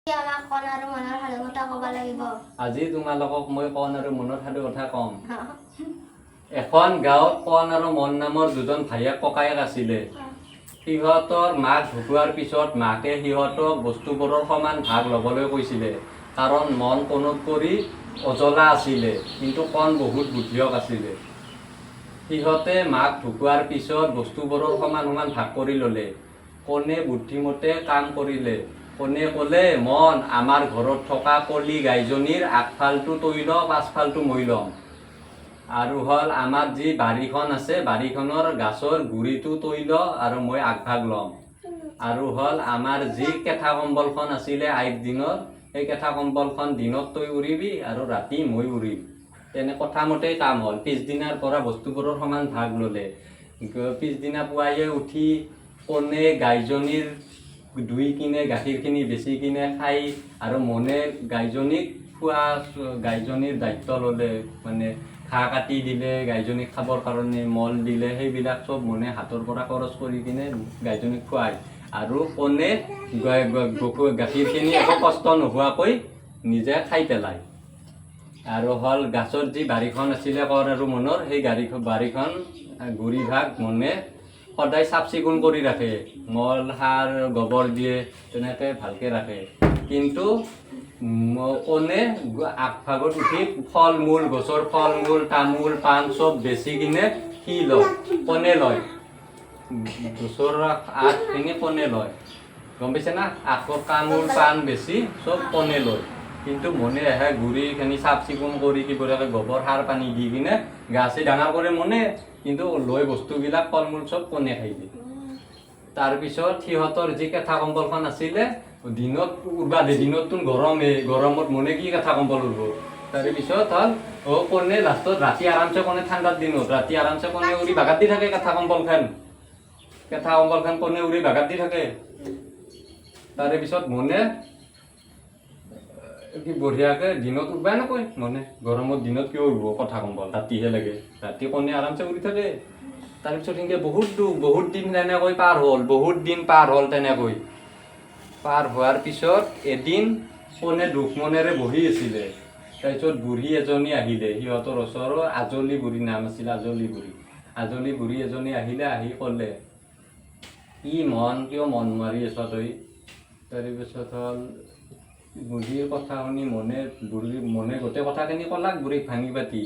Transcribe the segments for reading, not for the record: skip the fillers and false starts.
আমাক কণ আৰু মনৰ সাধুকথা ক'ব লাগিব। আজি তোমালোকক মই কণ আৰু মনৰ সাধু কথা ক'ম। এখন গাঁৱত কণ আৰু মন নামৰ দুজন ভায়েক ককায়েক আছিলে। সিহঁতৰ মাক ঢুকোৱাৰ পিছত মাকে সিহঁতক বস্তুবোৰৰ সমান ভাগ ল'বলৈ কৈছিলে, কাৰণ মন কণত কৰি অজলা আছিলে, কিন্তু কণ বহুত বুদ্ধিয়ক আছিলে। সিহঁতে মাক ঢুকোৱাৰ পিছত বস্তুবোৰৰ সমান সমান ভাগ কৰি ল'লে। কণে বুদ্ধিমতে কাম কৰিলে। কণে ক'লে, "মন, আমাৰ ঘৰত থকা কলি গাইজনীৰ আগফালটো তই ল, পাছফালটো মই ল'ম। আৰু হ'ল আমাৰ যি বাৰীখন আছে, বাৰীখনৰ গাছৰ গুৰিটো তই ল আৰু মই আগভাগ ল'ম। আৰু হ'ল আমাৰ যি কেঁথা কম্বলখন আছিলে আইৰ দিনৰ, সেই কেঁথা কম্বলখন দিনত তই উৰিবি আৰু ৰাতি মই উৰিম।" তেনে কথামতেই কাম হ'ল। পিছদিনাৰ পৰা বস্তুবোৰৰ সমান ভাগ ল'লে। পিছদিনা পুৱায়ে উঠি কণে গাইজনীৰ দুই কিনে গাখীৰখিনি বেচি কিনে খাই আৰু মনে গাইজনীক খোৱা, গাইজনীৰ দায়িত্ব ল'লে। মানে ঘাঁহ কাটি দিলে গাইজনীক খাবৰ কাৰণে, মল দিলে, সেইবিলাক চব মনে হাতৰ পৰা খৰচ কৰি কিনে গাইজনীক খুৱায়। আৰু কণে গাখীৰখিনি একো কষ্ট নোহোৱাকৈ নিজে খাই পেলায়। আৰু হ'ল গাছৰ যি বাৰীখন আছিলে কণ আৰু মনৰ, সেই বাৰীখন গুৰিভাগ মনে সদায় চাফ চিকুণ কৰি ৰাখে, মল সাৰ গোবৰ দিয়ে, তেনেকৈ ভালকৈ ৰাখে। কিন্তু কণে আগভাগত উঠি ফল মূল, গছৰ ফল মূল, তামোল পাণ চব বেচি কিনে সি লয়, কণে লয়। গছৰ আগখিনি কণে লয়, গম পাইছে না? আগৰ তামোল পাণ বেছি চব কণে লয়। কিন্তু মনে আহে গুৰিখিনি চাফ চিকুণ কৰি কিবাকে গোবৰ সাৰ পানী দি কিনে গাছে ডাঙৰ কৰে মনে, কিন্তু লৈ বস্তুবিলাক ফল মূল চব কণে খাই দিয়ে। তাৰপিছত সিহঁতৰ যি কেঁথা কম্বলখন আছিলে, দিনত উৰবা দে, দিনততো গৰমেই, গৰমত মনে কি কেঁথা কম্বল উৰব? তাৰে পিছত হ'ল কণে লাষ্টত ৰাতি আৰামছে কণে, ঠাণ্ডাৰ দিনত ৰাতি আৰামছে কণে উৰি বাগাত দি থাকে কেঁথা কম্বলখন। কেঁথা কম্বলখন কণে উৰি বাগাত দি থাকে। তাৰে পিছত মনে কি বঢ়িয়াকে দিনত উৰবাই নকয় মনে। গৰমত দিনত কিয় উৰব কাঁথা কম্বল? ৰাতিহে লাগে। ৰাতি কণে আৰামছে উৰি থাকে। তাৰপিছত সেনেকৈ বহুত দুখ, বহুত দিন তেনেকৈ পাৰ হ'ল। বহুত দিন পাৰ হ'ল। তেনেকৈ পাৰ হোৱাৰ পিছত এদিন কণে দুখ মনেৰে বহি আছিলে। তাৰপিছত বুঢ়ী এজনী আহিলে সিহঁতৰ ওচৰৰ। আজলি বুঢ়ী নাম আছিল, আজলি বুঢ়ী। আজলি বুঢ়ী এজনী আহিলে, আহি ক'লে, "কি মন, কিয় মন মাৰি আছ তই?" তাৰপিছত হ'ল বুঢ়ীৰ কথা শুনি মনে, বুঢ়ী মনে গোটেই কথাখিনি ক'লাক বুঢ়ীক ভাঙি পাতি।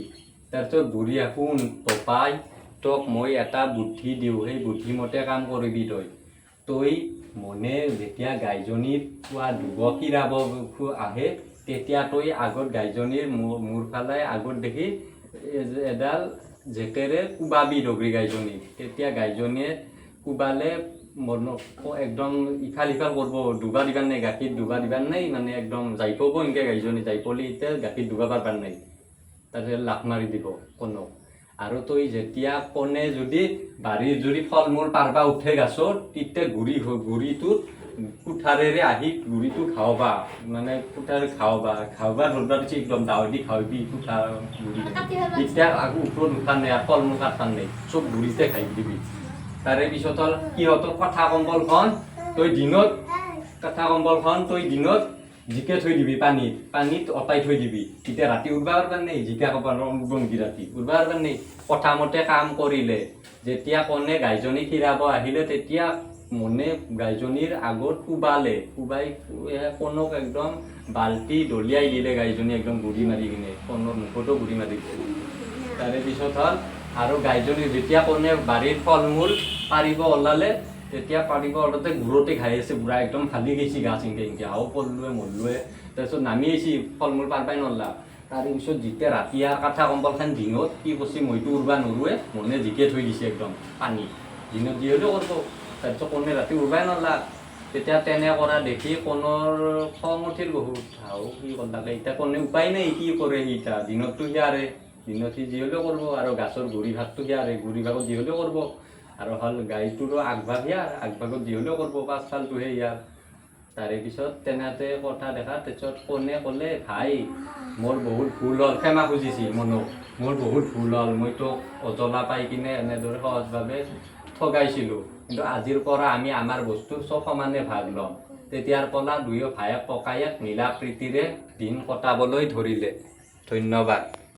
তাৰপিছত বুঢ়ীয়ে, "শুন বোপাই, তোক মই এটা বুদ্ধি দিওঁ, সেই বুদ্ধিমতে কাম কৰিবি তই। তই মনে যেতিয়া গাইজনীৰ পুৱা দুব খীৰাব আহে, তেতিয়া তই আগত গাইজনীৰ মূৰ ফালে আগত দেখি এডাল জেকেৰে কোবাবি দগৰি গাইজনীক। তেতিয়া গাইজনীয়ে কোবালে মনক একদম ইফাল সিফাল কৰিব, দুবা দিবাৰ নাই, গাখীৰ দুবা দিবাৰ নাই, মানে একদম যাই পাব এনেকৈ। গাইজনী যাই পলি এতিয়া গাখীৰ দুবা পাৰবাৰ নাই, তাৰপিছত লাফ মাৰি দিব কণক। আৰু তই যেতিয়া কণে যদি বাৰীৰ যদি ফল মূল পাৰবা উঠে গাছত, তেতিয়া গুৰিটোত কুঠাৰেৰে আহি গুৰিটো খাওবা, মানে কুঠাৰে খাওবা, খাওবা ধৰবা দিছে, একদম দাও দি খাওবি কুঠাৰ গুৰি। তেতিয়া আকৌ ওপৰত উঠা নাই আৰু ফল মূল কাটবাৰ নাই, চব গুৰিতে খাই দিবি। তাৰে পিছত হ'ল সিহঁতৰ কাঁথা কম্বলখন তই দিনত, কাঁথা কম্বলখন তই দিনত জিকে থৈ দিবি, পানীত পানীত অতাই থৈ দিবি। তেতিয়া ৰাতি উৰবা পাৰবাৰ নাই, জিকা কপাল উৰব নেকি ৰাতি? উৰবা পাৰবাৰ নাই।" কথামতে কাম কৰিলে। যেতিয়া কণে গাইজনী খীৰাব আহিলে, তেতিয়া মনে গাইজনীৰ আগত কোবালে। কোবাই কণক একদম বাল্টি দলিয়াই দিলে গাইজনী, একদম গুৰি মাৰি কিনে কণৰ মুখতো গুৰি মাৰি দিলে। তাৰে পিছত হ'ল আৰু গাইজনী যেতিয়া কণে বাৰীৰ ফল মূল পাৰিব ওলালে, তেতিয়া পাৰিব ওলাওঁতে গুৰতে খাই আছে বুঢ়া, একদম ফালি গৈছে গাছ ইনকে ইনকে, আও পৰলোৱে মৰলোৱে। তাৰপিছত নামি আহিছি, ফল মূল পাৰবাই নৰলা। তাৰে পিছত যেতিয়া ৰাতি আৰু কাঁথা কম্বলখন দিনত কি কৰছি, মইতো উৰবা নৰুৱে, মনে জিকে থৈ দিছে একদম পানী, দিনত যি হ'লেও কৰিব। তাৰপিছত কণে ৰাতি উৰবাই নৰলা। তেতিয়া তেনে কৰা দেখি কণৰ খং উঠিল বহুত। হাও, কি কৰলাকে এতিয়া? কণে উপায় নাই, কি কৰে সি এতিয়া? দিনততো সিয়াৰে, দিনত সি যি হ'লেও কৰিব। আৰু গাছৰ গুৰি ভাগটো সিয়াৰে, গুৰি ভাগত যি হ'লেও কৰিব। আৰু হ'ল গাইটোৰো আগভাগ ইয়াৰ, আগভাগত যি হ'লেও কৰিব, পাছফালটোহে ইয়াৰ। তাৰে পিছত তেনেতে কথা দেখা, তাৰপিছত কণে ক'লে, "ভাই, মোৰ বহুত ভুল হ'ল।" ক্ষমা খুজিছি মনক, "মোৰ বহুত ভুল হ'ল, মই তোক অজলা পাই কিনে এনেদৰে সহজভাৱে ঠগাইছিলোঁ। কিন্তু আজিৰ পৰা আমি আমাৰ বস্তুৰ চব সমানে ভাগ ল'ম।" তেতিয়াৰ পৰা দুয়ো ভায়েক ককায়েক মিলা প্ৰীতিৰে দিন কটাবলৈ ধৰিলে। ধন্যবাদ।